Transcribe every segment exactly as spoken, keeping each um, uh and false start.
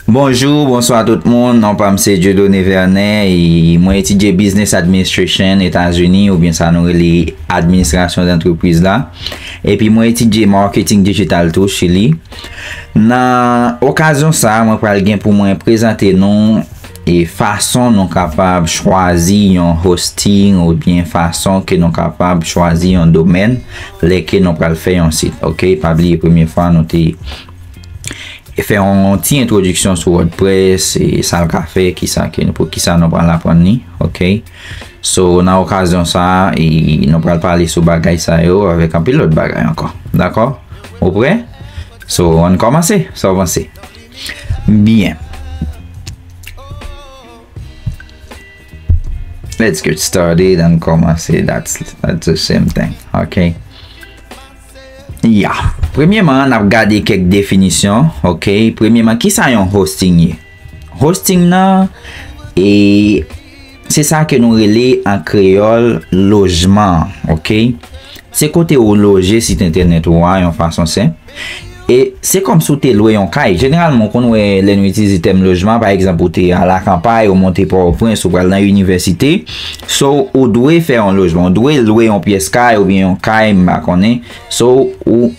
Bonjou, bonswa tout moun. Non pa m se Dieudonné Vernet e mwen etidye Business Administration Etazini, oubyen sa nou rele administrasyon dantrepriz la. Epi mwen etidye marketing digital tou, Chili. Nan okazyon sa, mwen pral gen pou mwen prezante nou e fason nou kapab chwazi yon hosting oubyen fason ke nou kapab chwazi yon domèn lè ke nou pral fè yon sit. Ok, pa bliye premye fwa nou te fè yon ti entwodiksyon sou WordPress, e sa l ka fè, kisa ke nou, pou kisa nou pral aprann li, ok? So, nan okazyon sa, e nou pral pale sou bagay sa yo avèk anpil lòt bagay ankò, dakò? Ou prè? So, ann kòmanse, sa w panse? Byen. Let's get started and kòmanse, that's, that's the same thing, ok? Ya. Premyeman, n ap gade kèk definisyon, ok? Premyeman, kisa yon hosting ye? Hosting nan, e, se sa ke nou rele an kreyòl lojman, ok? Se kote ou loje sit entènèt ou a yon fason senp. E se kòmsi w te lwe yon kay. Jeneralman, w konn wè lè nou itilize tèm lojman, pa egzanp, ou te alakampay, ou monte Pòtoprens, ou pral nan inivèsite. So, ou dwe fè yon lojman, ou dwe lwe yon pyès kay oubyen yon kay, m pa konnen. So, ou,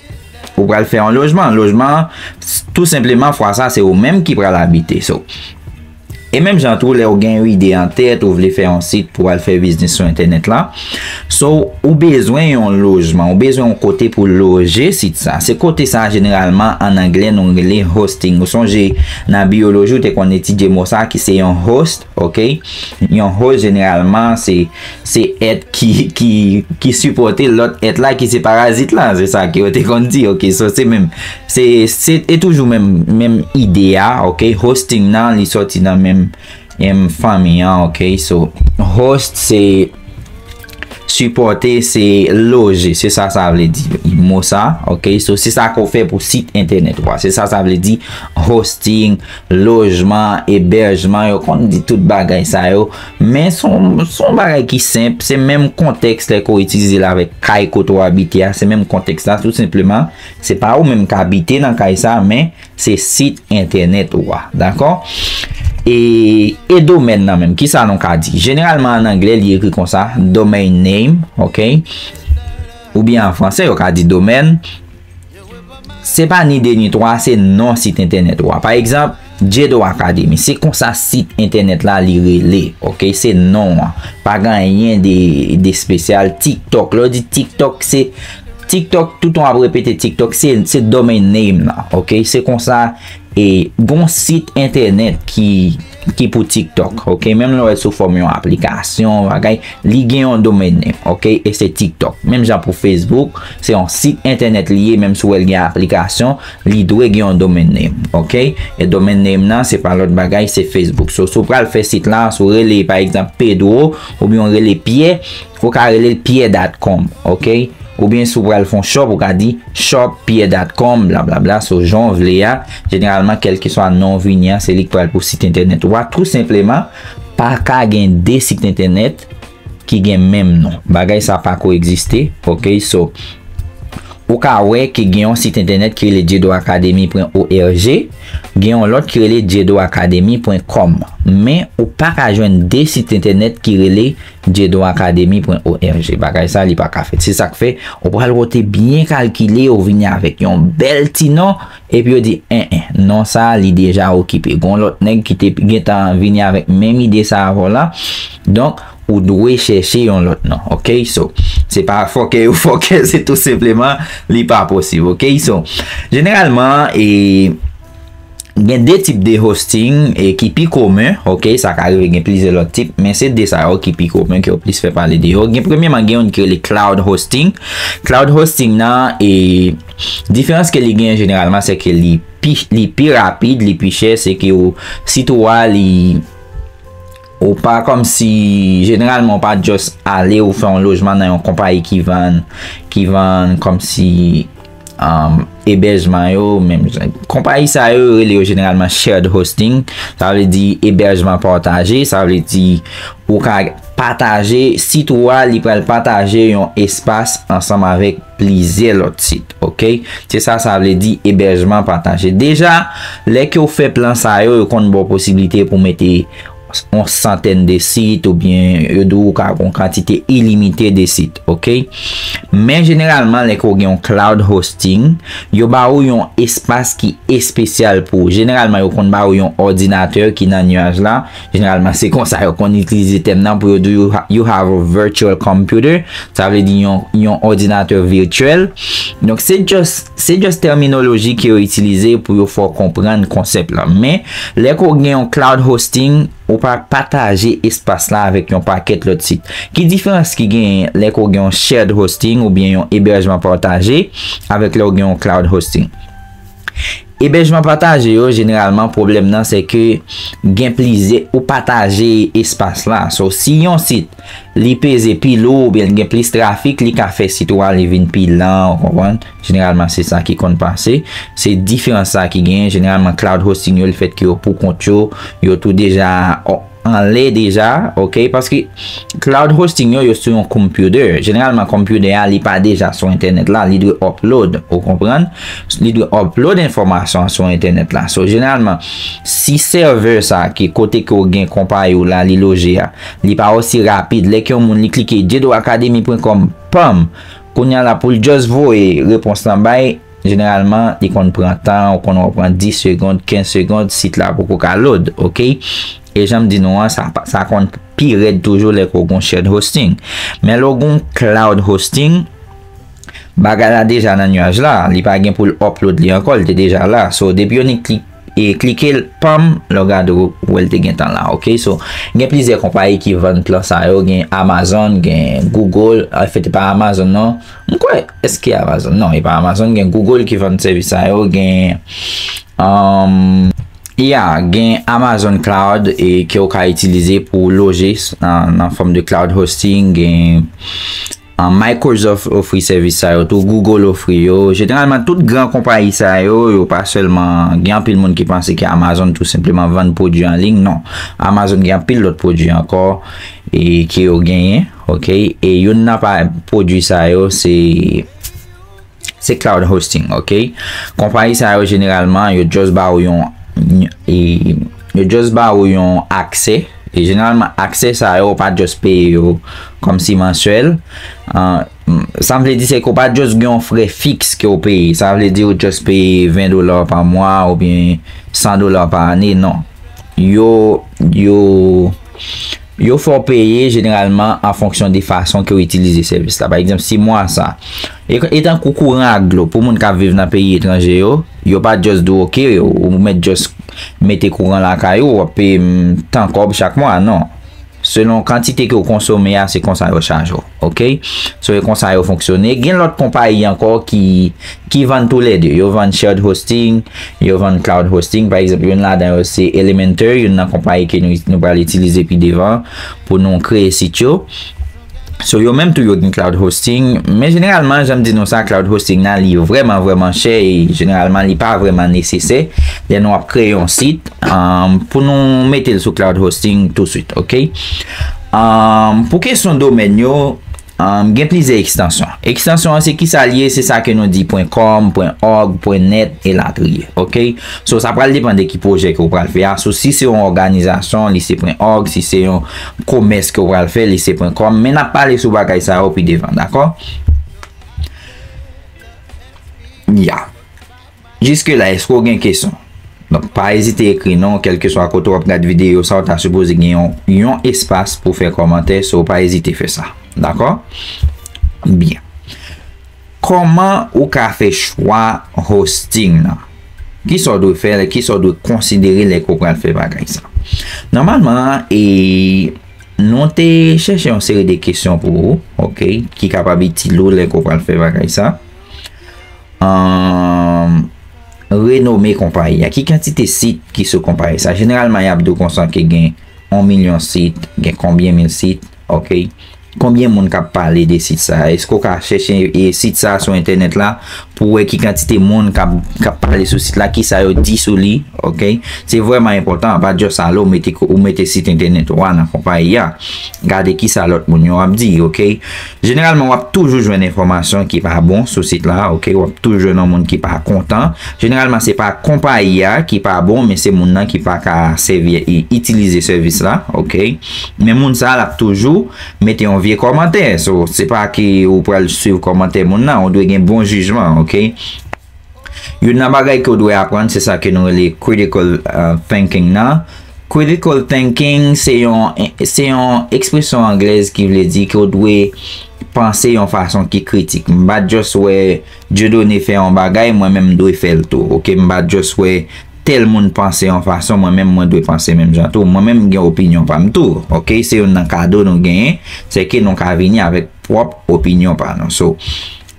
ou pral fè yon lojman. Lojman, tou senpleman, fwa sa, se ou menm ki pral abite. So, e menm jan tou, lè w gen yon ide an tèt, ou vle fè yon sit pou al fè biznis sou entènèt la, so, ou bezwen yon lojman, ou bezwen yon kote pou loje sit sa. Se kote sa, jeneralman, an anglè, nou rele hosting. Ou sonje, nan biyoloji, ou te konn etidye mo sa ki se yon host, ok? Yon host, jeneralman, se, se èt ki, ki, ki sipòte lòt èt la, ki se parazit la. Se sa ke yo te konn di, ok? So, se menm, se, se, e toujou menm, menm ide a, ok? Hosting nan, li sòti nan menm, menm fanmi an, ok? So, host, se sipòte, se loje, se sa sa vle di, mo sa, ok? So, se sa ke w fè pou sit entènèt ou a, se sa sa vle di, hosting, lojman, ebèjman, yo konn di tout bagay sa yo, men se yon, se yon bagay ki senp, se menm kontèks lè ke w itilize l avèk kay kote w abite a, se menm kontèks la, tou senpleman, se pa ou menm k abite nan kay sa, men se sit entènèt ou a, dakò? E, e domèn nan menm, kisa nou ka di? Jeneralman, an anglè, li ekri konsa, domain name, ok? Oubyen an fransè, yo ka di domèn. Se pa ni de ni twa, se non sit entènèt ou a. Pa egzanp, Diedo Academy, se konsa sit entènèt la li rele, ok? Se non an. Pa gen anyen de, de espesyal. TikTok, lè w di TikTok, se TikTok, toutan w ap repete TikTok, se, se domain name nan, ok? Se konsa, e, gon sit entènèt ki, ki pou TikTok, ok? Menm lè w wè sou fòm yon aplikasyon, bagay, li gen yon domain name, ok? E se TikTok. Menm jan pou Facebook, se yon sit entènèt li ye, menm si w wè l gen aplikasyon, li dwe gen yon domain name, ok? E domain name nan, se pa lòt bagay, se Facebook. So, si w pral fè sit la, si w rele, pa egzanp, Pedro, oubyen w rele Pierre, ou ka rele l pierre dot com, ok? Oubyen si w pral fè yon shop, ou ka di shop pierre dot com, blablabla, so jan w vle a. Jeneralman, kèlkeswa non w vini an, se li k pral pou sit entènèt ou a. Tou senpleman, pa ka gen de sit entènèt ki gen menm non. Bagay sa pa ko egziste, ok? So, ou ka wè ke gen yon sit entènèt ki rele diedo academy pwen org, gen yon lòt ki rele diedo academy pwen com. Men, ou pa ka jwenn de sit entènèt ki rele diedo academy pwen org. Bagay sa, li pa ka fèt. Se sa k fè, ou pral wote byen kalkile, ou vini avèk yon bèl ti non, epi yo di, en, en, non sa, li deja okipe. Gon lòt nèg ki te gentan vini avèk menm ide sa avè w la. Donk, ou dwe chèche yon lòt non, ok? So, se pa fòkè yo fòkè, se tou senpleman, li pa posib, ok? So, jeneralman, e, gen de tip de hosting, e, ki pi komen, ok? Sa ka rive gen plizyè lòt tip, men se de sa yo ki pi komen, ke yo plis fè pale de yo. Gen premyeman, gen youn ki rele cloud hosting. Cloud hosting nan, e, diferans ke li gen jeneralman, se ke li pi, li pi rapid, li pi chè, se ke ou, sit ou a, li, ou pa kòmsi, jeneralman, ou pa just ale ou fè yon lojman nan yon konpayi ki vann, ki vann kòmsi, um, ebèjman yo, menm jan. Konpayi sa yo, yo rele yo jeneralman shared hosting, sa vle di ebèjman pataje, sa vle di ou ka pataje, sit ou a, li pral pataje yon espas ansanm avèk plizyè lòt sit, oke? Se sa sa vle di, ebèjman pataje. Deja, lè ke w fè plan sa yo, yo konn ba w posiblite pou mete yon santèn de sit, oubyen yo di w ou ka gen yon kantite ilimite de sit, oke? Men jeneralman, lè ke w gen yon cloud hosting, yo ba ou yon espas ki espesyal pou ou. Jeneralman, yo konn ba ou yon òdinatè ki nan nyaj la. Jeneralman, se konsa yo konn itilize tèm nan pou yo di you ha-, you have a virtual computer. Sa vle di yon, yon òdinatè vityèl. Donk, se just, se just tèminoloji ke yo itilize pou yo fè w konprann konsèp la. Men, lè ke w gen yon cloud hosting, ou pa pataje espas la avèk yon pakèt lòt sit. Ki diferans ki genyen lè ke w gen yon shared hosting oubyen yon ebèjman pataje avèk lè w gen yon cloud hosting? Ebèjman pataje yo, jeneralman, pwoblèm nan, se ke gen plizyè, ou pataje espas la. So, si yon sit, li peze pi lou oubyen li gen plis trafik, li ka fè sit ou a, li vin pi lan, ou konprann? Jeneralman, se sa ki konn pase. Se diferans sa ki genyen. Jeneralman, cloud hosting yo, lefèt ke yo pou kont yo, yo tou deja o-, anlè deja, oke? Paske cloud hosting yo, yo sou yon computer. Jeneralman, computer a, li pa deja sou entènèt la, li dwe upload, ou konprann? Li dwe upload enfòmasyon an sou entènèt la. So, jeneralman, si sèvè sa, ki kote ke w gen konpayi w la, li loje a, li pa osi rapid, lè ke yon moun li klike jedocademy pwen kòm, pam, kounye a la pou l just voye repons lan bay, jeneralman, li konn pran tan, ou konn wè pran dis segond, kenz segond, sit la poko ka load, oke? E jan m di nou an, sa, pa- sa konn pi rèd toujou lè ke w gon shared hosting. Men lè w gon cloud hosting, bagay la deja nan nyaj la, li pa gen pou l upload li ankò, li te deja la. So, depi yo ni klik, e klike l, pam, lè w gade w wè l te gentan la, oke? So, gen plizyè konpayi ki vann plan sa yo, gen Amazon, gen Google, anfèt, e pa Amazon non, m kwè, èske Amazon? Non, e pa Amazon, gen Google ki vann sèvis sa yo, gen, um, ya, gen Amazon Cloud e ke w ka itilize pou loje s- nan, nan fòm de cloud hosting, gen, um, Microsoft ofri sèvis sa yo tou, Google ofri yo. Jeneralman, tout gran konpayi sa yo, yo pa sèlman, gen anpil moun ki panse ke Amazon tou senpleman vann pwodui an liy, non. Amazon gen anpil lòt pwodui ankò e ke yo genyen, oke? E youn nan pa pwodui sa yo, se se cloud hosting, oke? Konpayi sa yo jeneralman, yo just ba ou yon, e, yo just ba ou yon aksè. E jeneralman, aksè sa yo, ou pa just peye yo kòmsi mansyèl. Ah, m- sa m vle di, se ke ou pa just gen yon frè fiks ke ou peye. Sa vle di, ou just peye ven dola pa mwa oubyen san dola pa ane, non. Yo, yo, yo fè w peye jeneralman an fonksyon de fason ke w itilize sèvis la. Pa egzanp, si mwa sa, e, e tankou kouran ak dlo, pou moun k ap viv nan peyi etranje yo, yo pa just di w, oke, ou mèt just mete kouran lakay ou, w ap peye, mm, tan kòb chak mwa, non. Selon kantite ke w konsome a, se konsa yo chaje w, oke? So, e konsa yo fonksyone. Gen lòt konpayi ankò ki, ki vann toulède. Yo vann shared hosting, yo vann cloud hosting. Pa egzanp, youn ladan yo se Elementor, youn nan konpayi ke nou, nou pral itilize pi devan pou nou kreye sit yo. So, yo menm tou yo gen cloud hosting, men jeneralman, jan m di nou sa, cloud hosting nan, li vrèman, vrèman chè e jeneralman, li pa vrèman nesesè lè nou ap kreye yon sit, um, pou nou mete l sou cloud hosting touswit, oke? Um, pou kesyon domèn yo, um, gen plizyè ekstansyon. Ekstansyon an, se kisa l ye? Se sa ke nou di pwen kòm, pwen òg, pwen nèt, elatriye, oke? So, sa pral depann de ki pwojè ke w pral fè a. So, si se yon òganizasyon, li se pwen òg, si se yon komès ke w pral fè, li se pwen kòm. Men n ap pale sou bagay sa yo pi devan, dakò? Ya. Jiske la, èske w gen kesyon? Donk, pa ezite ekri non, kèlkeswa kote w ap gad videyo sa, w ta sipoze gen yon, yon espas pou fè kòmantè, so pa ezite fè sa. Dakò? Byen. Kòman ou ka fè chwa hosting nan? Kisa w dwe fè, kisa w dwe konsidere lè ke w pral fè bagay sa? Nòmalman, e, nou te chèche yon seri de kesyon pou ou, oke, ki kapab itil ou lè ke w pral fè bagay sa. Ahn, renome konpayi a. Ki kantite sit ki sou konpayi sa? Jeneralman, y ap di w konsa ke gen yon milyon sit, gen konbyen mil sit, oke? Konbyen moun k ap pale de sit sa? Èske w ka chèche, e, sit sa sou entènèt la pou w wè ki kantite moun k ap, k ap pale sou sit la, ki sa yo di sou li, oke? Se vrèman enpòtan, pa just ale w mete, ou mete sit entènèt ou a nan konpayi a. Gade ki sa lòt moun yo ap di, oke? Jeneralman, w ap toujou jwenn enfòmasyon ki pa bon sou sit la, oke? W ap toujou jwenn yon moun ki pa kontan. Jeneralman, se pa konpayi a ki pa bon, men se moun nan ki pa ka sèvi, i-, itilize sèvis la, oke? Men moun sa a, l ap toujou mete yon vye kòmantè. So, se pa ke ou pral swiv kòmantè moun nan, ou dwe gen bon jijman, oke? Youn nan bagay ke w dwe aprann, se sa ke nou rele critical, uh, thinking nan. Critical thinking, se yon, se yon ekspresyon anglèz ki vle di ke w dwe panse yon fason ki kritik. M pa just wè Dieudonné fè yon bagay, mwen menm m dwe fè l tou, oke? M pa just wè tèl moun panse yon fason, mwen menm mwen dwe panse menm jan tou. Mwen menm m gen opinyon pa m tou, oke? Se youn nan kado nou genyen, se ke nou ka vini avèk pwòp opinyon pa nou. So,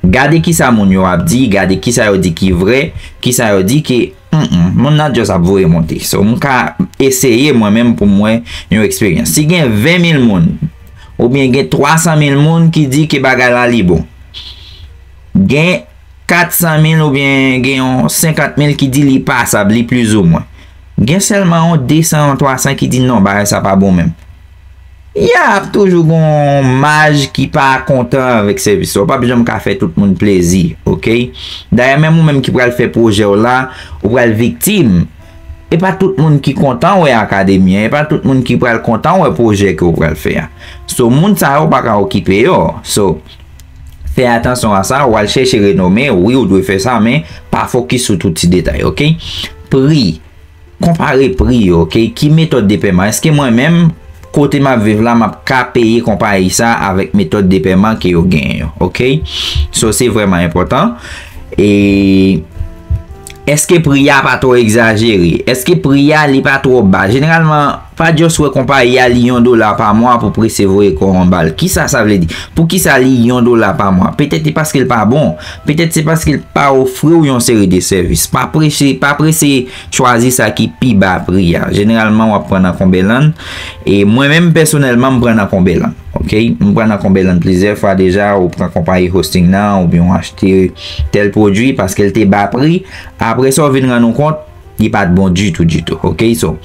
gade ki sa moun yo ap di, gade ki sa yo di ki vrè, ki sa yo di ki, mm, mm, moun nan just ap voye monte. So, m ka eseye mwen menm pou m wè yon eksperyans. Si gen ven mil moun, oubyen gen twa san mil moun ki di ke bagay la li bon, gen kat san mil oubyen gen yon senkant mil ki di li pasab, li plizoumwen. Gen sèlman yon de san, yon twa san ki di non, bagay sa pa bon menm. Ya, ap toujou gen yon maj ki pa kontan avèk sèvis la. Ou p ap janm ka fè tout moun plezi, oke? Dayè, menm ou menm ki pral fè pwojè w la, ou pral viktim. E pa tout moun ki kontan wè akademi an, e pa tout moun ki pral kontan wè pwojè ke w pral fè a. So, moun sa yo pa ka okipe yo. So, fè atansyon a sa, w al chèche renome, wi, ou dwe fè sa, men pa fokis sou tout ti detay, oke? Pri, konpare pri yo, oke? Ki metòd de pèman? Èske mwen menm, kote m ap viv la, m ap ka peye konpayi sa avèk metòd de pèman ke yo genyen yo, oke? So, se vrèman enpòtan. E èske pri a pa twò egzajere? Èske pri a li pa twò ba? Jeneralman, pa just wè konpayi a li yon dola pa mwa pou prese voye kò w anba l. Kisa sa vle di? Poukisa li yon dola pa mwa? Petèt se paske l pa bon. Petèt se paske l pa ofri w yon seri de sèvis. Pa prese, pa prese chwazi sa ki pi ba pri a. Jeneralman, w ap pran nan Cumberland. E mwen menm, pèsonèlman, m pran nan Cumberland. Oke? M pran nan Cumberland plizyè fwa deja, ou pran konpayi hosting nan, oubyen w achte tèl pwodui paske l te ba pri. Apre sa, w vin rann ou kont, li pa t bon ditou, ditou. Oke? So,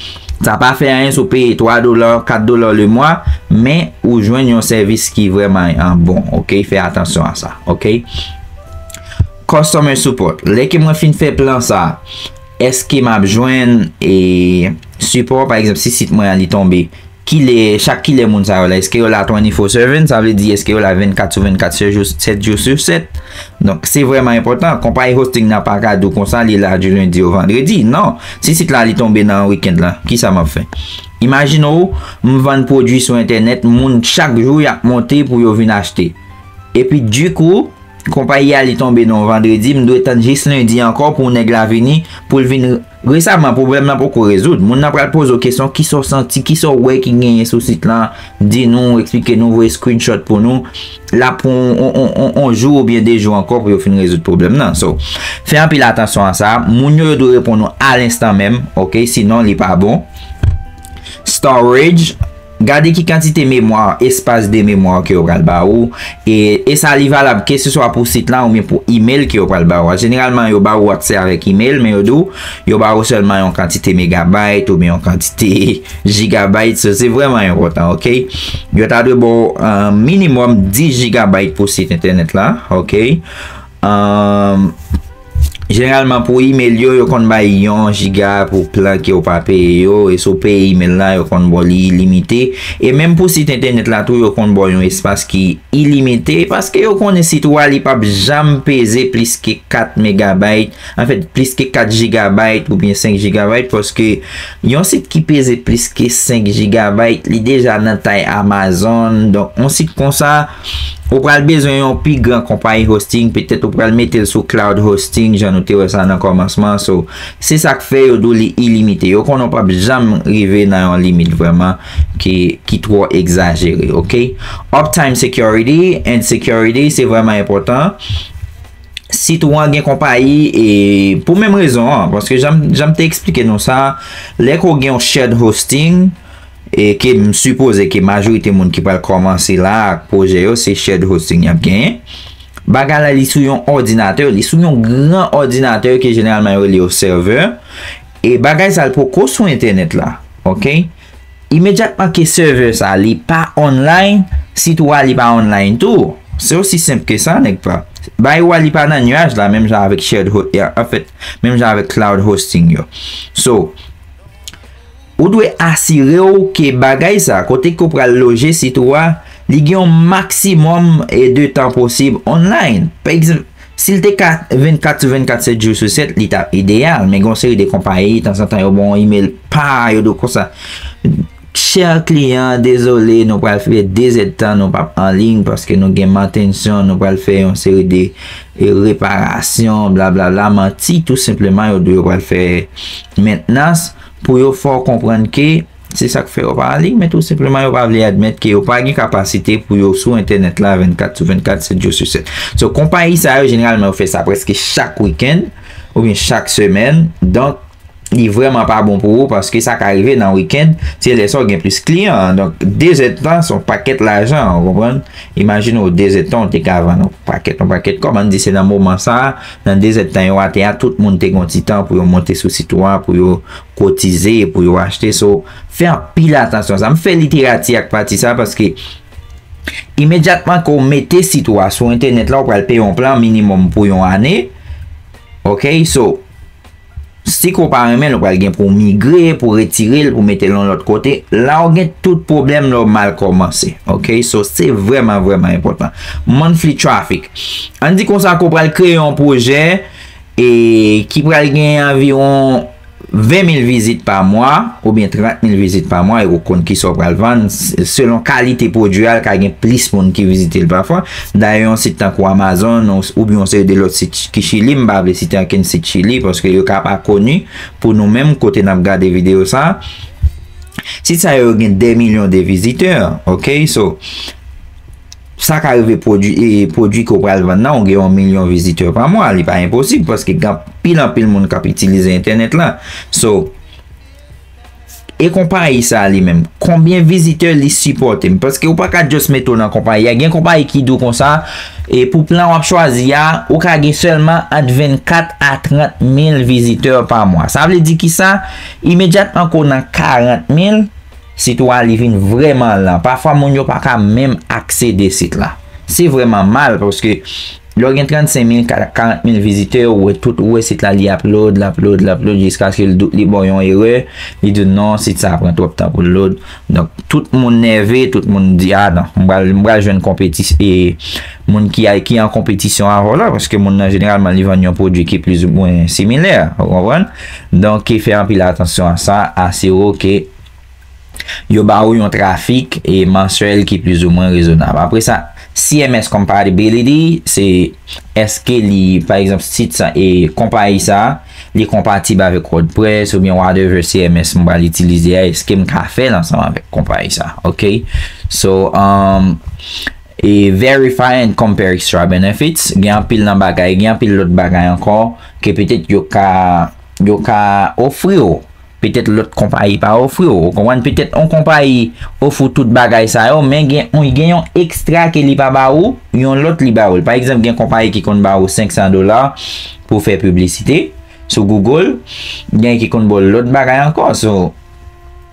sa pa fè anyen si w peye twa dola, kat dola le mwa, men ou jwenn yon sèvis ki vrèman, an, bon. Oke? Fè atansyon a sa. Oke? Customer support. Lè ke mwen fin fè plan sa, èske m ap jwenn, e, sipò? Pa egzanp, si sit mwen an li tonbe, kilè, chak kilè moun sa yo la? Èske yo la twenty-four seven? Sa vle di, èske yo la vennkat sou vennkat, sèt jou, sèt jou sou sèt? Donk, se vrèman enpòtan. Konpayi hosting nan pa ka di w konsa, li la di lendi o vandredi. Non. Si sit la li tonbe nan wikend la, kisa m ap fè? Imajine w, m vann pwodui sou entènèt, moun chak jou y ap monte pou yo vin achte. Epi, dikou, konpayi a li tonbe nan yon vandredi, m dwe tann jis lendi ankò pou nèg la vini, pou l vin. Resaman, pwoblèm nan poko rezoud. Moun nan pral poze w kesyon, kisa w santi, kisa w wè ki genyen sou sit lan, di nou, eksplike nou, voye screenshot pou nou. L ap pran on, on, on, on jou oubyen de jou ankò pou yo fin rezoud pwoblèm nan. So, fè anpil atansyon a sa. Moun yo, yo dwe reponn ou alenstan menm, oke? Sinon, li pa bon. Storage, gade ki kantite memwa, espas de memwa ke yo pral ba ou. E, e sa li valab keseswa pou sit la oubyen pou email ke yo pral ba ou a. Jeneralman, yo ba ou aksè avèk email, men yo di w, yo ba ou sèlman yon kantite megabayt oubyen yon kantite gigabayt. So, se vrèman enpòtan, oke? Yo ta dwe ba w, uh, minimòm dis gigabayt pou sit entènèt la, oke? Um, Jeneralman, pou email yo, yo konn bay yon giga pou plan ke w pa peye yo. E si w peye email la, yo konn ba w li ilimite. E menm pou sit entènèt la tou, yo konn ba w yon espas ki ilimite. Paske yo konnen sit ou a, li p ap janm peze plis ke kat megabayt. Anfèt, plis ke kat gigabayt oubyen senk gigabayt. Paske yon sit ki peze plis ke senk gigabayt, li deja nan tay Amazon. Donk, yon sit konsa, ou pral bezwen yon pi gran konpayi hosting, petèt ou pral mete l sou cloud hosting, jan nou te wè sa nan kòmansman. So, se sa k fè yo di w li ilimite. Yo konnen w p ap janm rive nan yon limit vrèman ki, ki twò egzajere, oke? Uptime security and security, se vrèman enpòtan. Sit ou an gen konpayi, e pou menm rezon an, paske jan, jan m te eksplike nou sa, lè ke w gen yon shared hosting, e ke m sipoze ke majorite moun ki pral kòmanse la ak pwojè yo, se shared hosting y ap genyen. Bagay la, li sou yon òdinatè, li sou yon gran òdinatè ke jeneralman yo rele yo server. E bagay sa, l poko sou entènèt la, ok? Imedyatman ke server sa, li pa online, sit ou a, li pa online tou. Se osi senp ke sa, nèg pa. Bay ou a, li pa nan nyaj la, menm jan avèk shared ho-, ya, anfèt, menm jan avèk cloud hosting yo. So, ou dwe asire w ke bagay sa, kote ke w pral loje sit ou a, li gen yon maksimòm, e, de tan posib online. Pa egzanp, si l te ka vennkat sou vennkat, sèt jou sou sèt, li t ap ideyal. Men gen yon seri de konpayi, tanzantan, yo ba w yon email, pa, yo di w konsa, chè kliyan, dezole, nou pral fè de zèdtan, nou p ap an liy paske nou gen mantensyon, nou pral fè yon seri de, e, reparasyon, blablabla, manti, tou senpleman, yo di w yo pral fè mentnans pou yo fè w konprann ke se sa k fè yo pa an liy, men tou senpleman, yo pa vle admèt ke yo pa gen kapasite pou yo sou entènèt la vennkat sou vennkat, sèt jou sou sèt. So, konpayi sa yo, jeneralman, yo fè sa prèske chak wikenn oubyen chak semèn. Donk, li vrèman pa bon pou ou paske sa ka rive nan wikenn, se lè sa w gen plis kliyan. Donk, de zèdtan, se yon pakèt lajan, ou konprann? Imajine w, de zèdtan, w te ka vann yon pakèt, yon pakèt kòb. Ann di se nan moman sa a, nan de zèdtan yo atè a, tout moun te gen yon ti tan pou yo monte sou sit ou a, pou yo kotize, pou yo achte. So, fè anpil atansyon. Sa, m fè literati ak pati sa paske imedyatman ke w mete sit ou a sou entènèt la, w pral peye yon plan minimòm pou yon ane. Ok, so, si ke w pa renmen l, ou pral gen pou w migre, pou w retire l, pou w mete l yon lòt kote. La, w gen tout pwoblèm lè w mal kòmanse. Ok, so, se vrèman, vrèman enpòtan. Monthly traffic. Ann di konsa ke w pral kreye yon pwojè e ki pral gen anviwon ven mil vizit pa mwa oubyen trant mil vizit pa mwa, e ou konn kisa w pral vann, s-, selon kalite pwodui a, l ka gen plis moun ki vizite l pafwa. Dayè, yon sit tankou Amazon, ou, oubyen yon seri de lòt sit ki Chili, m pa vle site ankenn sit Chili, paske yo ka pa koni pou nou menm kote n ap gade videyo sa. Sit sa yo gen dè milyon de vizitè, ok? So, sa ka rive pwodui, e pwodui ke w pral vann nan, ou gen yon milyon vizitè pa mwa, li pa enposib, paske gen anpil, anpil moun k ap itilize entènèt la. So, e konpayi sa li menm, konbyen vizitè li sipòte? Paske ou pa ka just mete w nan konpayi a. Gen konpayi ki di w konsa, e pou plan w ap chwazi a, ou ka gen sèlman ant vennkat a trant mil vizitè pa mwa. Sa vle di kisa? Imedyatman ke w nan karant mil, sit ou a li vin vrèman lan. Pafwa, moun yo pa ka menm aksede sit la. Se vrèman mal, paske lè w gen trannsenk mil, ka-, karant mil vizitè, ou wè tout, ou wè sit la, li ap load, l ap load, l ap load, jiskaske l dou-, li ba w yon erè, li di w non, sit sa a pran twòp tan pou l load. Donk, tout moun nève, tout moun di, "A non, m pral, m pral jwenn konpetis-, e moun ki a, ki an konpetisyon avè w la," paske moun nan, jeneralman, li vann yon pwodui ki plizoumwen similè, ou konprann? Donk, fè anpil atansyon a sa, asire w ke yo ba ou yon trafik, e, mansyèl ki plizoumwen rezonab. Apre sa, C M S compatibility, se èske li, pa egzanp, sit sa, e, konpayi sa, li konpatib avèk WordPress oubyen whatever C M S m pral itilize a, èske m ka fè l ansanm avèk konpayi sa, ok? So, um, e verify and compare extra benefits. Gen anpil nan bagay, gen anpil lòt bagay ankò ke petèt yo ka, yo ka ofri w. Petèt lòt konpayi pa ofri w. Ou konprann? Petèt yon konpayi ofri w tout bagay sa yo, men gen, gen yon ekstra ke li pa ba ou, yon lòt li ba ou l. Pa egzanp, gen konpayi ki konn ba ou senk san dola pou fè piblisite sou Google, gen ki konn ba w lòt bagay ankò. So,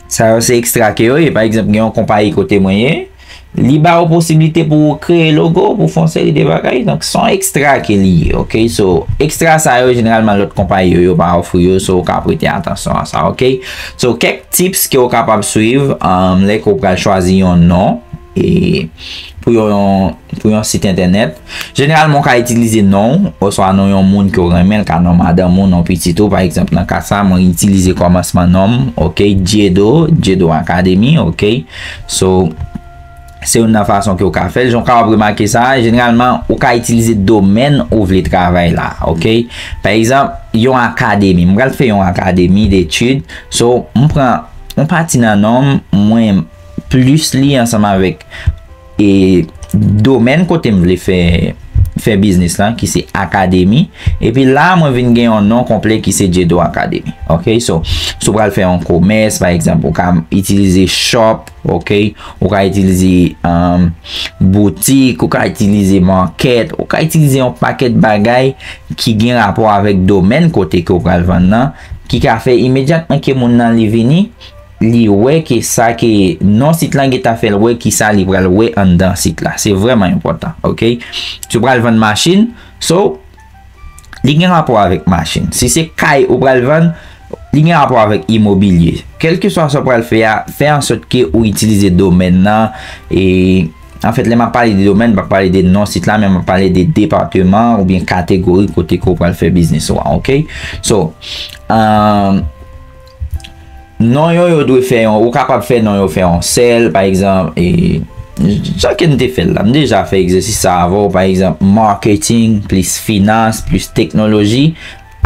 sa yo se ekstra ke yo ye. Pa egzanp, gen yon konpayi kote mwen ye, li ba ou posiblite pou w kreye logo, pou w fè yon seri de bagay. Donk, se yon ekstra ke li ye, ok? So, ekstra sa yo, jeneralman, lòt konpayi yo, yo pa ofri yo, so, ou ka prete atansyon a sa, ok? So, kèk tips ke w kapab swiv, um, lè ke w pral chwazi yon non, e, pou yon, pou yon sit entènèt. Jeneralman, w ka itilize non w, oswa non yon moun ke w renmen, l ka non madanm ou, non pitit ou, pa egzanp, nan ka sa, mwen itilize kòmansman non m, ok, Djedo, Djedo Academy, ok? So, se youn nan fason ke w ka fè l. Jan w kapab remake sa, jeneralman, ou ka itilize domèn ou vle travay la, ok? Pa egzanp, yon akademi. M pral fè yon akademi detid. So, m pran yon pati nan non m, mwen plis li ansanm avèk, e, domèn kote m vle fè, fè biznis lan, ki se Akademi. Epi la, mwen vin gen yon non konplè ki se Djedo Academy. Ok, so, si w pral fè yon komès, pa egzanp, ou ka itilize shop, ok, ou ka itilize um, boutik, ou ka itilize market, ou ka itilize yon pakèt bagay ki gen rapò avèk domèn kote ke w pral vann nan, ki ka fè imedyatman ke moun nan li vini, li wè ke sa ke non sit lan gentan fè l wè, ki sa li pral wè anndan sit la. Se vrèman enpòtan, ok? Si w pral vann machin, so, li gen rapò avèk machin. Si se kay ou pral vann, li gen rapò avèk imobilye. Kèlkeswa sa w pral fè a, fè ansòt ke ou itilize domèn nan. E anfèt, lè m ap pale de domèn, m pa pale de non sit la, men m ap pale de depatman oubyen kategori kote ke w pral fè biznis ou a, ok? So, um, non yo, yo dwe fè yon, ou kapab fè non yo fè yon sèl, pa egzanp, e, jan ke n te fè l la, m deja fè egzèsis sa avè w, pa egzanp, marketing plis finans plis teknoloji,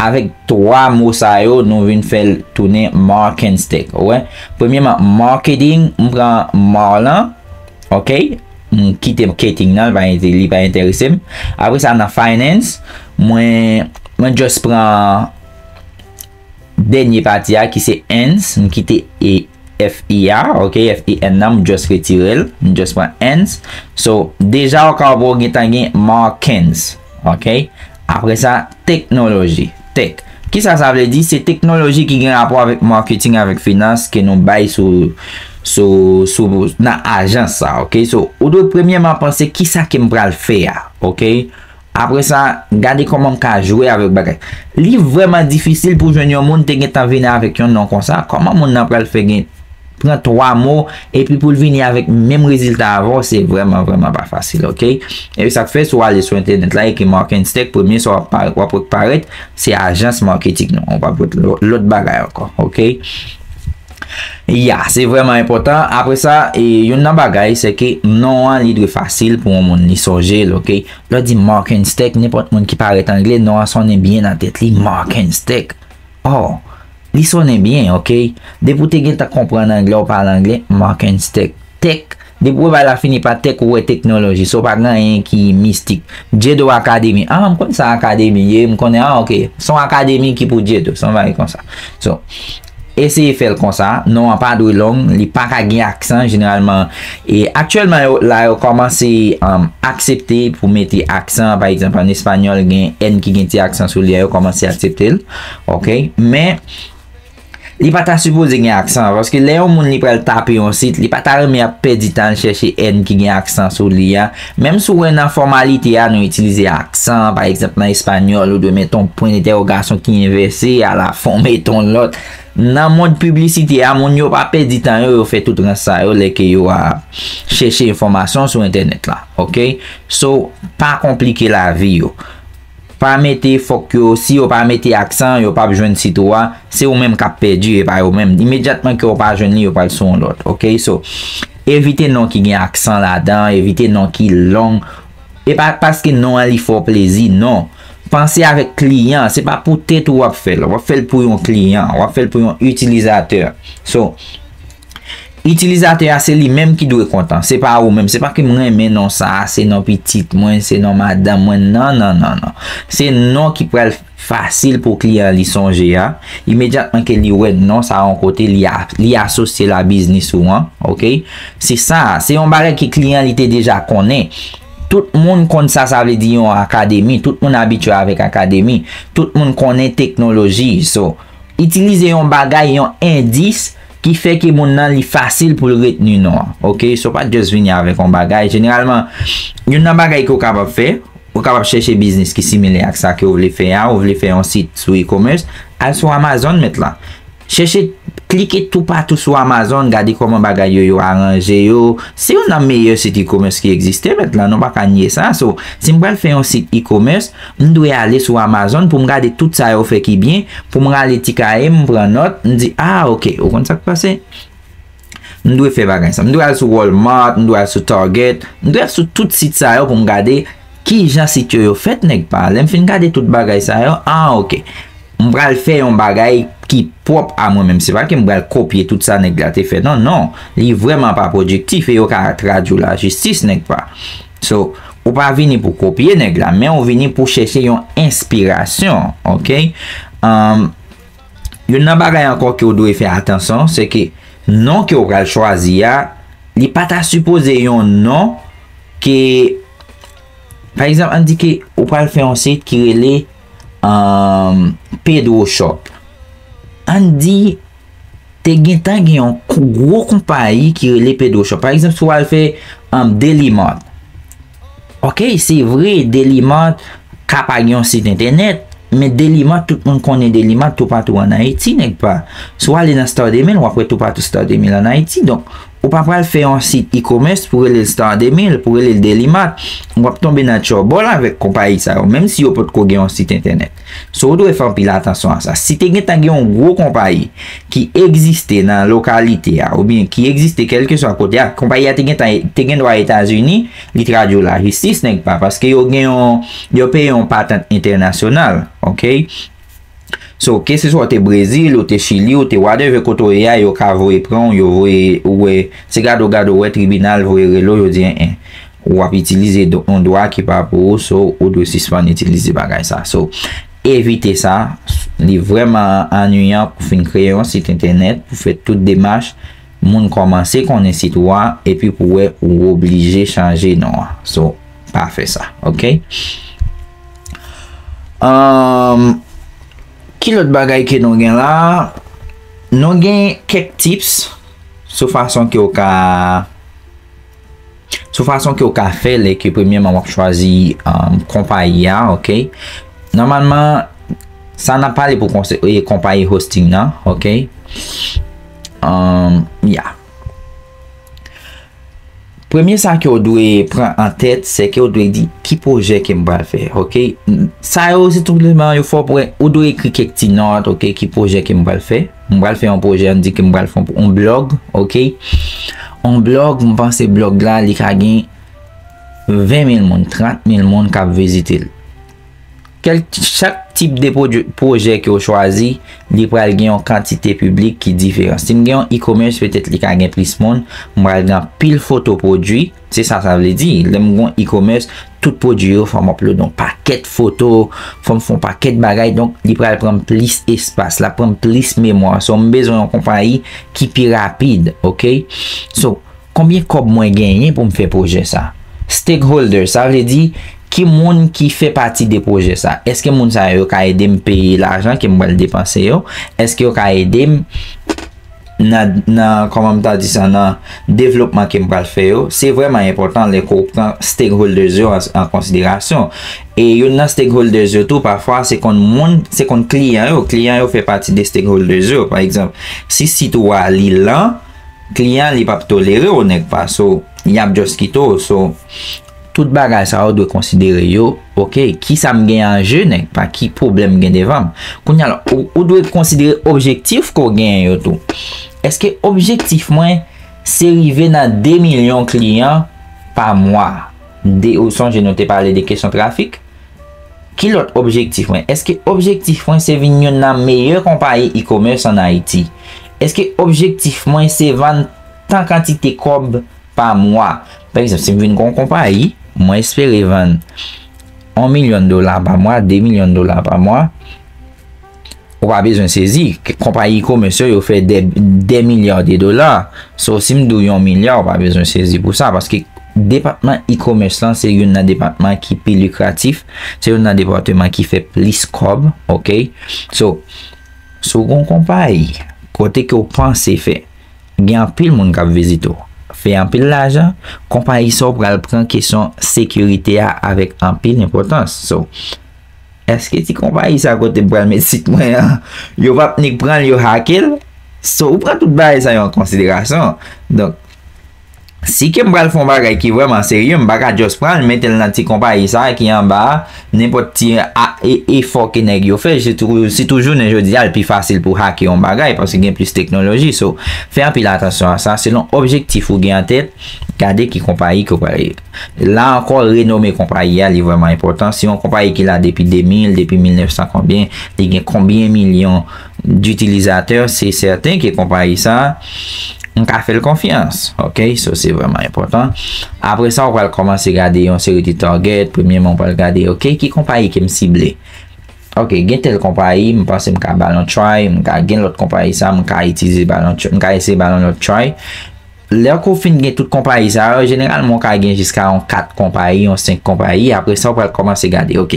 avèk twa mo sa yo, nou vin fè l tounen Markenstech, ou wè? Premyèman, marketing, m pran mar lan, ok? M kite marketing nan, li pa ente-, li pa enterese m. Apre sa, nan finance, mwen, mwen just pran dènye pati a ki se ens, m kite e F E a, ok, F E N nan, m just retire l, m just pran ens. So, deja ou ka wè ou gentan gen Markens, ok? Apre sa, teknoloji, tech. Kisa sa vle di? Se teknoloji ki gen rapò avèk marketing, avèk finans ke nou bay sou, sou, sou, nan ajans sa, ok? So, ou dwe premyèman panse kisa ke m pral fè a, ok? Apre sa, gade kòman m ka jwe avèk bagay. Li vrèman difisil pou jwenn yon moun te gentan vini avèk yon non konsa. Kòman moun nan pral fè gen pran twa mo epi pou l vini avèk menm rezilta avè w, se vrèman, vrèman pa fasil, ok? E sa k fè, si w ale sou entènèt la, ekri Markenstech, premye sa w ap pa-, w ap wè k parèt, se ajans maketing nou. W p ap wè lò-, lòt bagay ankò, ok? Ya, se vrèman enpòtan. Apre sa, e, youn nan bagay, se ke non an, li dwe fasil pou yon moun li sonje l, ok? Lè w di Markenstech, nenpòt moun ki parèt angle, non an sonnen byen nan tèt li, Markenstech. Oh, li sonnen byen, ok? Depi w te gentan konprann angle, w pale angle, Markenstech. Tech, depi w wè bagay la fini pa tech, ou wè teknoloji. So, pa gen anyen ki mistik. Djedo Academy. Ah, m konn sa akademi ye, m konnen, ah, ok. Se yon akademi ki pou Djedo, se yon bagay konsa. So, eseye fè l konsa. Non an pa dwe long, li pa ka gen aksan, jeneralman. E aktyèlman, yo, la, yo kòmanse, um, aksepte pou mete aksan. Pa egzanp, an espanyòl, gen N ki gen ti aksan sou li a, yo kòmanse aksepte l. Ok? Men, li pa ta sipoze gen aksan, paske lè yon moun li pral tape yon sit, li pa ta renmen ap pèdi tan l chèche N ki gen aksan sou li a. Menm si w wè nan fòmalite a, nou itilize aksan, pa egzanp, nan espanyòl, ou dwe mete yon pwen dentèwogasyon ki envèse, alafen w mete yon lòt. Nan mond piblisite a, moun yo pa pèdi tan yo, yo fè tout rans sa yo lè ke yo ap chèche enfòmasyon sou entènèt la, ok? So, pa konplike lavi yo. Pa mete fòk yo, si yo pa mete aksan, yo p ap jwenn sit ou a, se ou menm k ap pèdi, e pa yo menm. Imedyatman ke yo pa jwenn li, yo pral sou yon lòt, ok? So, evite non ki gen aksan ladan, evite non ki long. E pa paske non an li fè w plezi, non. Panse avèk kliyan, se pa pou tèt ou w ap fè l. W ap fè l pou yon kliyan, w ap fè l pou yon itilizatè. So, itilizatè a se li menm ki dwe kontan, se pa ou menm. Se pa ke m renmen non sa a, se non pitit mwen, se non madanm mwen. Non, non, non, non. Se non ki pral fasil pou kliyan li sonje a. Imedyatman ke li wè non sa a yon kote, li a, li asosye l a biznis ou an, ok? Se sa, se yon bagay ke kliyan li te deja konnen. Tout moun konn sa sa vle di yon akademi, tout moun abitye avèk akademi, tout moun konnen teknoloji. So, itilize yon bagay, yon endis ki fè ke moun nan li fasil pou l retni non an. Ok, so pa just vini avèk yon bagay. Jeneralman, youn nan bagay ke w kapab fè, ou kapab chèche biznis ki similè ak sa ke w vle fè a, ou vle fè yon sit sou e-commerce, al sou Amazon mèt la. Chèche, klike toupatou sou Amazon, gade kòman bagay yo, yo aranje yo. Se youn nan meyè sit e-commerce ki egziste mèt la, nou pa ka nye sa. So, si m pral fè yon sit e-commerce, m dwe ale sou Amazon pou m gade tout sa yo fè ki byen, pou m rale ti kaye m, m pran nòt, m di, ah, ok, ou konn sa k pase? M dwe fè bagay sa. M dwe al sou Walmart, m dwe al sou Target, m dwe al sou tout sit sa yo pou m gade kijan sit yo, yo fèt, nèg pa. Lè m fin gade tout bagay sa yo, ah, ok. M pral fè yon bagay ki pwòp a mwen menm. Se pa ke m pral kopye tout sa nèg la te fè. Non, non. Li vrèman pa pwodiktif e yo ka tradui w lajistis, nèg pa. So, ou pa vini pou kopye nèg la, men ou vini pou chèche yon enspirasyon, ok? Um, youn nan bagay ankò ke w dwe fè atansyon, se ke non ke w pral chwazi a, li pa ta sipoze yon non ke, pa egzanp, ann di ke ou pral fè yon sit ki rele um, Pedro Shop. Ann di, te gentan gen yon kou- gwo konpayi ki rele Pedro Shop. Pa egzanp, si w al fè um, Daily Mart. Ok, se vre, Daily Mart ka pa gen yon sit entènèt, men Daily Mart, tout moun konnen Daily Mart toupatou ann Ayiti, nèg pa. Si w ale nan Star two thousand, w ap wè toupatou Star two thousand ann Ayiti. Donk, ou pa pral fè yon sit e-commerce pou rele l Star two thousand, pou rele l Daily Mart. W ap tonbe nan tchòbòl avèk konpayi sa yo, menm si yo potko gen yon sit entènèt. So, ou dwe fè anpil atansyon a sa. Si te gentan gen yon gwo konpayi ki egziste nan lokalite a, oubyen ki egziste kèlkeswa kote a, konpayi a te gentan, te gen dwa Etazini, li tradui w lajistis, nèg pa, paske yo gen yon, yo peye yon patant entènasyonal, ok? So, keseswa w te Brezil, ou te Chili, ou te whatever kote w ye a, yo ka voye pran w, yo voye, ou wè, se gade w gade w wè tribinal voye rele w, yo di, en, en, w ap itilize do- yon dwa ki pa pou ou, so, ou dwe sispann itilize bagay sa. So, evite sa, li vrèman annuyan pou fin kreye yon sit entènèt, pou fè tout demach, moun kòmanse konnen sit ou a, epi pou wè ou oblije chanje non an. So, pa fè sa, ok? Um, ki lòt bagay ke nou gen la? Nou gen kèk tips sou fason ke w ka, sou fason ke w ka fè lè ke premyèman w ap chwazi um, konpayi a, ok? Nòmalman, sa n ap pale pou konse- e, konpayi hosting nan, ok? Um, yeah. Premye sa ke w dwe pran an tèt, se ke w dwe di ki pwojè ke m pral fè, ok? Sa yo, se tou leman yo fè w pran, ou dwe ekri kèk ti nòt, ok? Ki pwojè ke m pral fè? M pral fè yon pwojè, ann di ke m pral fè yon blòg, ok? Yon blòg, m panse blòg la, li ka gen ven mil moun, trant mil moun k ap vizite l. Kèl, chak tip de pwodui- pwojè ke w chwazi, li pral gen yon kantite piblik ki diferan. Si m gen yon e-commerce, petèt li ka gen plis moun, m pral gen anpil foto pwodui. Se sa sa vle di. Lè m gen yon e-commerce, tout pwodui yo, fò m upload yon pakèt foto, fò m fè yon pakèt bagay. Donk, li pral pran m plis espas, l ap pran m plis memwa. So, m bezwen yon konpayi ki pi rapid, ok? So, konbyen kòb mwen genyen pou m fè pwojè sa? Stakeholder, sa vle di, ki moun ki fè pati de pwojè sa? Èske moun sa yo ka ede m peye lajan ke m pral depanse yo? Èske yo ka ede m nan, nan, kòman m ta di sa, nan devlopman ke m pral fè yo? Se vrèman enpòtan lè ke w pran stakeholders yo an, an konsiderasyon. E youn nan stakeholders yo tou, pafwa, se konn moun, se konn kliyan yo. Kliyan yo fè pati de stakeholders yo. Pa egzanp, si sit ou a li lan, kliyan li p ap tolere w, nèg pa. So, y ap just kite w. So, tout bagay sa yo dwe konsidere yo. Ok, kisa m gen an je, nèg pa, ki pwoblèm m gen devan m? Kounye a la, ou, ou dwe konsidere objektif ke w genyen yo tou. Èske objektif mwen se rive nan de milyon kliyan pa mwa? De, ou sonje nou te pale de kesyon trafik? Ki lòt objektif mwen? Èske objektif mwen se vin youn nan meyè konpayi e-commerce ann Ayiti? Èske objektif mwen se vann tan kantite kòb pa mwa? Pa egzanp, si m vin gen yon konpayi, mwen espere vann yon milyon dola pa mwa, de milyon dola pa mwa, ou pa bezwen sezi. K- Konpayi e-commerce yo, yo fè dè, dè milya de dola. So, si m di w yon milya, ou pa bezwen sezi pou sa, paske depatman e-commerce lan, se youn nan depatman ki pi likratif, se youn nan depatman ki fè plis kòb, ok? So, si w gen yon konpayi, kote ke w panse fè, gen anpil moun k ap vizite w, fè anpil lajan, konpayi sa w pral pran kesyon sekirite a avèk anpil enpòtans. So, èske ti konpayi sa kote m pral met sit mwen an, yo p ap nik pran l, yo hake l? So, ou pran tout bagay sa yo an konsiderasyon. Donk, si ke m pral fè yon bagay ki vrèman serye, m pa ka just pran l, mete l nan ti konpayi sa ki anba a, nenpòt ti a, e, efò ke nèg yo fè, se tou, se toujou jounen jodi a, l pi fasil pou hake yon bagay, paske gen plis teknoloji. So, fè anpil atansyon a sa, selon objektif ou gen an tèt, gade ki konpayi ke w pral ye. La ankò, renome konpayi a, li vrèman enpòtan. Si yon konpayi ki la depi de mil, depi mil nèf san konbyen, li gen konbyen milyon ditilizatè, se sèten ke konpayi sa, m ka fè l konfyans, ok? So, se vrèman enpòtan. Apre sa, ou pral kòmanse gade yon seri de target. Premyèman, ou pral gade, ok, ki konpayi ke m sible? Ok, gen tèl konpayi, m panse m ka ba l yon try, m ka gen lòt konpayi sa, m ka itilize ba l yon tr-, m ka eseye ba l yon lòt try. Lè ke w fin gen tout konpayi sa yo, jeneralman, ou ka gen jiska yon kat konpayi, yon senk konpayi. Apre sa, ou pral kòmanse gade, ok,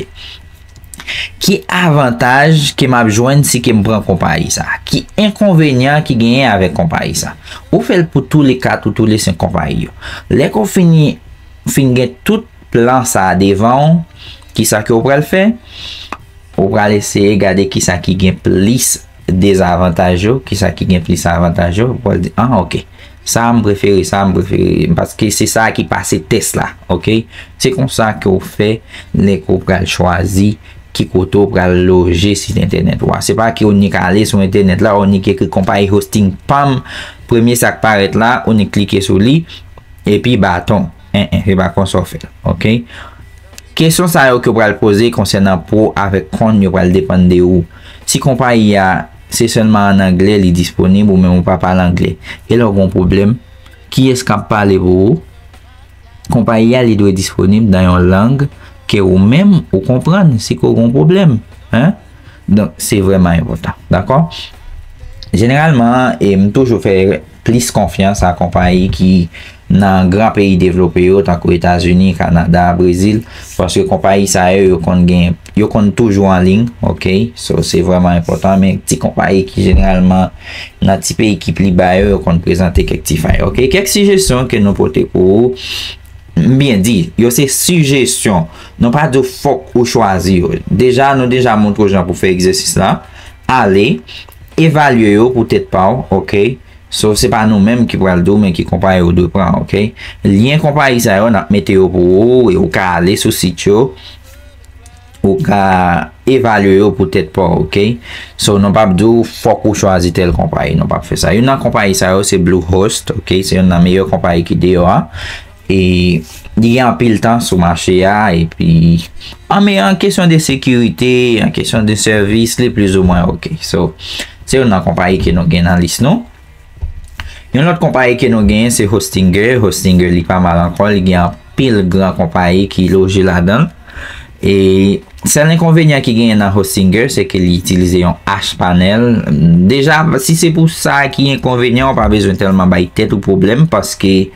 ki avantaj ke m ap jwenn si ke m pran konpayi sa? Ki enkonvenyan ki genyen avèk konpayi sa? Ou fè l pou tou le kat ou tou le senk konpayi yo. Lè ke w fini, fin gen tout plan sa a devan w, ki sa ke w pral fè? Ou pral eseye gade ki sa ki gen plis dezavantaj yo, ki sa ki gen plis avantaj yo. Ou pral di, ah, ok. Sa a m prefere, sa a m prefere. Paske se sa a ki pase tès la, ok? Se konsa ke w fè lè ke w pral chwazi ki kote w pral loje sit entènèt ou a. Se pa ke w nik ale sou entènèt la, w nik ekri konpayi hosting pa m, premye sa k parèt la, w nik klike sou li, epi baton. En, en, se pa konsa w fè l, ok? Kesyon sa yo ke w pral poze konsènan pro avèk con yo pral depann de ou. Si konpayi a se sèlman an anglè li disponib ou menm ou pa pale anglè, e lè w gen yon pwoblèm, kiyès k ap pale pou ou? Konpayi a, li dwe disponib nan yon lang ke ou menm ou konprann si ke w gen yon pwoblèm, en? Donk, se vrèman enpòtan, dakò? Jeneralman, e, m toujou fè plis konfyans a konpayi ki nan gran peyi devlope yo, tankou Etazini, Kanada, Brezil, paske konpayi sa yo, yo konn gen, yo konn toujou an liy, ok? So, se vrèman enpòtan, men ti konpayi ki jeneralman nan ti peyi ki pli ba yo, yo konn prezante kèk ti fay, ok? Kèk sijesyon ke nou pote pou ou, m byen di, yo se sijesyon. Nou pa di w fòk ou chwazi yo. Deja, nou deja montre w jan pou fè egzèsis la. Ale, evalye yo pou tèt pa w, ok? So, se pa nou menm ki pral di w, men ki konpayi ou dwe pran, ok? Lyen konpayi sa yo, n ap mete yo pou ou, e ou ka ale sou sit yo, ou ka evalye yo pou tèt pa w, ok? So, nou p ap di w fòk ou chwazi tèl konpayi, nou p ap fè sa. Youn nan konpayi sa yo, se Bluehost, ok? Se youn nan meyè konpayi ki deyò a. E li gen anpil tan sou mache a, epi an, men an kesyon de sekirite, an kesyon de sèvis, li plizoumwen ok. So, se youn nan konpayi ke nou gen nan lis nou. Yon lòt konpayi ke nou genyen, se Hostinger. Hostinger, li pa mal ankò, li gen anpil gran konpayi ki loje ladan l. E sèl enkonvenyan ki genyen nan Hostinger, se ke li itilize yon H panel. Deja, si se pou sa ki enkonvenyan, ou pa bezwen tèlman bay tèt ou pwoblèm, paske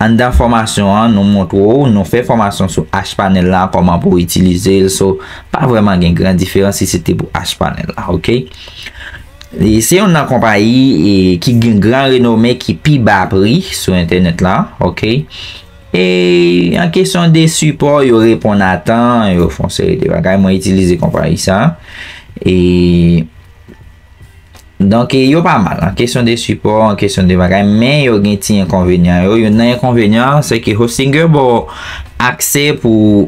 anndan fòmasyon an, nou montre w, nou fè fòmasyon sou H panel la, kòman pou w itilize l. So, pa vrèman gen gran diferans si se te pou H panel la, ok? E se youn nan konpayi, e, ki gen gran renome, ki pi ba pri sou entènèt la, ok? E an kesyon de sipò, yo reponn a tan, yo fè yon seri de bagay. Mwen itilize konpayi sa. E donk, e, yo pa mal an kesyon de sipò, an kesyon de bagay, men yo gen ti enkonvenyan yo. Youn nan enkonvenyan an, se ke Hostinger ba w aksè pou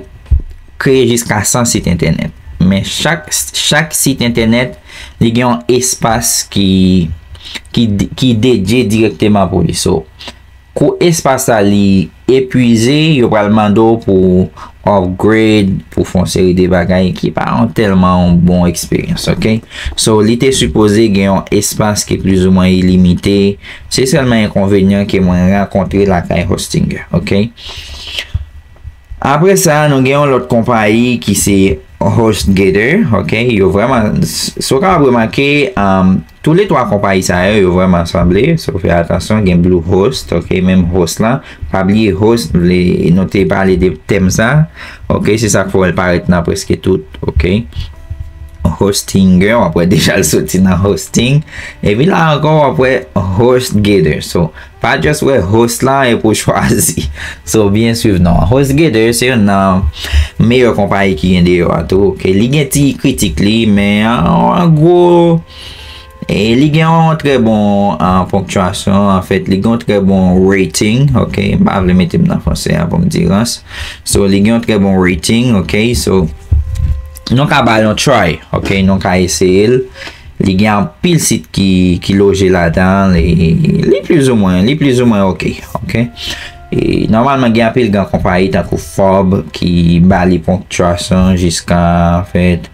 kreye jiska san sit entènèt. Men chak, chak sit entènèt, li gen yon espas ki, ki, ki dedye dirèkteman pou li. So, kou espas la li epuize, yo pral mande w pou upgrade, pou fè yon seri de bagay ki pa yon tèlman yon bon eksperyans, ok? So, li te sipoze gen yon espas ki plizoumwen ilimite. Se sèlman enkonvenyan ke mwen rankontre lakay Hostinger, ok? Apre sa, nou gen yon lòt konpayi ki se HostGator, ok? Yo vrèman, s-, si w kapab remake, um, tou le twa konpayi sa yo, yo vrèman sanble. So, fè atansyon, gen Bluehost, ok? Menm host la, pa bliye host, vle, nou te pale de tèm sa, ok? Se sa k fè w wè l parèt nan prèske tout, ok? Hostinger, w ap wè deja l soti nan hosting. Epi la ankò, w ap wè HostGator. So, pa just wè host la epi w chwazi. So, byen swiv non. HostGator, se youn nan meyè konpayi ki gen deyò a tou. Ok, li gen ti kritik li, men an, an gwo, e li gen yon trè bon, an, ponktyasyon. Anfèt, li gen yon trè bon rating. Ok, m pa vle mete m nan franse a pou m di rans. So, li gen yon trè bon rating. Ok, so, nou ka ba l yon try. Ok, nou ka eseye l. Li gen anpil sit ki, ki loje ladan l, e li plizoumwen, li plizoumwen ok, ok. E nòmalman, gen anpil gran konpayi tankou Forbes ki ba li ponktyasyon jiska, anfèt,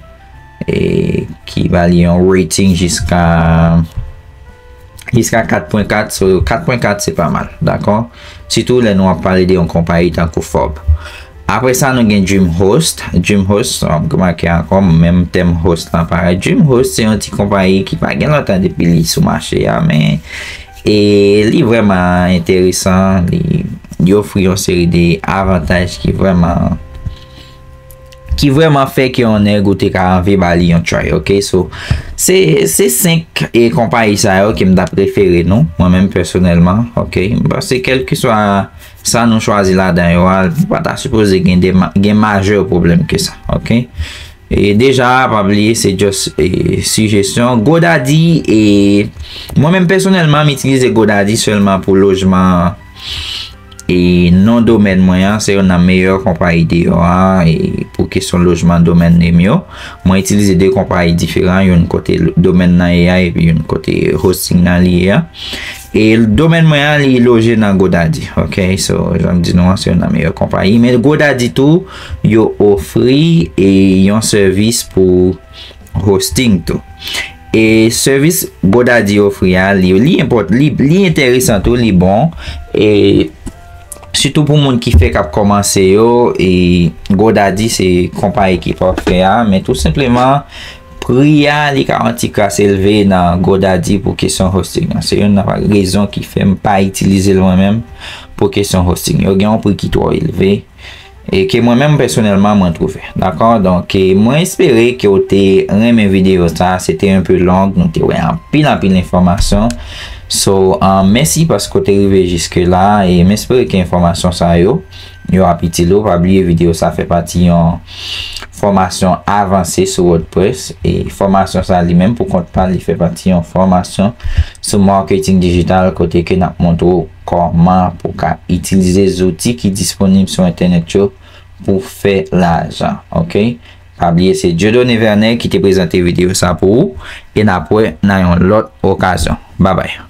e ki ba li yon rating jiska, Jiska kat pwen kat, so kat pwen kat se pa mal, dakò? Sitou lè nou ap pale de yon konpayi tankou Forbes. Apre sa, nou gen DreamHost. DreamHost, w ap remake ankò, menm tèm host lan parèt. DreamHost se yon ti konpayi ki pa gen lontan depi li sou mache a, men e li vrèman enteresan. Li, li ofri yon seri de avantaj ki vrèman ki vrèman fè ke yon nèg ou te ka anvi ba li yon try, ok? So, se, se senk e konpayi sa yo ke m t ap refere nou, mwen menm pèsonèlman, ok? Paske kèlkeswa sa nou chwazi ladan yo a, li pa ta sipoze gen de ma-, gen majè pwoblèm ke sa, ok? E deja, pa bliye, se just e, sijesyon. GoDaddy, e mwen menm pèsonèlman, m itilize GoDaddy sèlman pou lojman e non domèn mwen an, se youn nan meyè konpayi deyò a, e pou kesyon lojman domèn name yo. Mwen itilize de konpayi diferan, youn kote domèn nan ye a, epi youn kote hosting nan li ye a. E domèn mwen an, li loje nan GoDaddy, ok? So, jan m di nou an, se youn nan meyè konpayi. Men GoDaddy tou, yo ofri e yon sèvis pou hosting tou. E sèvis GoDaddy ofri a, li, li enpòt-, li, li enteresan tou, li bon. E sitou pou moun ki fèk ap kòmanse yo, e GoDaddy se konpayi ki pafè a, men tou senpleman, pri a, li ka yon ti kras elve nan GoDaddy pou kesyon hosting an. Se youn nan rezon ki fè m pa itilize l mwen menm pou kesyon hosting. Yo gen yon pri ki twò elve. E ke mwen menm pèsonèlman mwen twouve. Dakò? Donk, e mwen espere ke w te renmen videyo sa. Se te un peu long, nou te wè anpil, anpil enfòmasyon. So, um, mèsi paske w te rive jiske la, e m espere ke enfòmasyon sa yo, yo ap itil ou. Pa bliye videyo sa fè pati yon fòmasyon avanse sou WordPress. E fòmasyon sa li menm pou kont pa li fè pati yon fòmasyon sou marketing digital kote ke n ap montre w kòman pou w ka itilize zouti ki disponib sou entènèt yo pou fè lajan, ok? Pa bliye se Dieudonné Vernet ki te prezante videyo sa pou ou, e n ap wè nan yon lòt okazyon. Babay.